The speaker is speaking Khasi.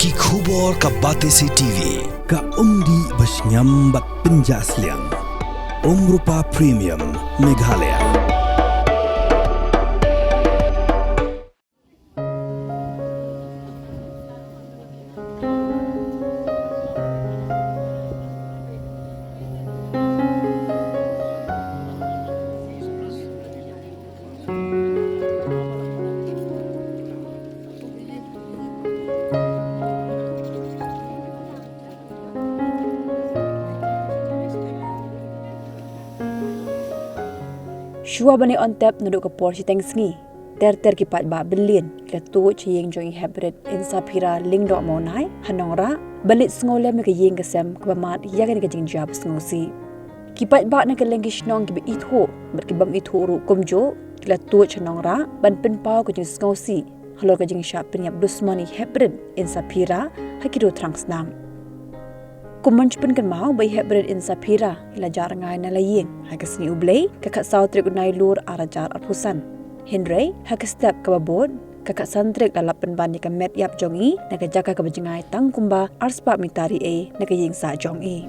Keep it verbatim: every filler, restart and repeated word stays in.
Ki khubor ka Batesi T V, ka umdih ba shngiam bad pynjah sliang. Umrupa Premium, Meghalaya. Shuwa ban ïa on tep naduh ka por shiteng sngi, ter ter ki paidbah byllieng ki la tuid sha ïing jong i Heprit Insaphira Lyngdoh Mawnai ha Nongrah ban leit sngewlem ïa ka ïing ka sem kaba mad ïa kane ka jingjia ba sngewsih. Ki paidbah na kylleng ki shnong kiba ithuh bad ki bym ithuh ruh kumjuh ki la tuid sha Nongrah ban pynpaw ka jingsngewsih halor ka jingshah pynïap dusmon i Heprit Insaphira ha ki riew thrang snam. Kum ban shu pynkynmaw ba i Heprit Insaphira i la jah rngai na la ïing ha ka sngi U Blei, ka khatsaw tarik u Nailur ar hajar arphew san. Hynrei ha ka step kaba bud, ka khatsan tarik la lap pynban ïa ka met ïap jong i na ka jaka kaba jngai tang kumba arspah mitar eiei na ka ïing sah jong i.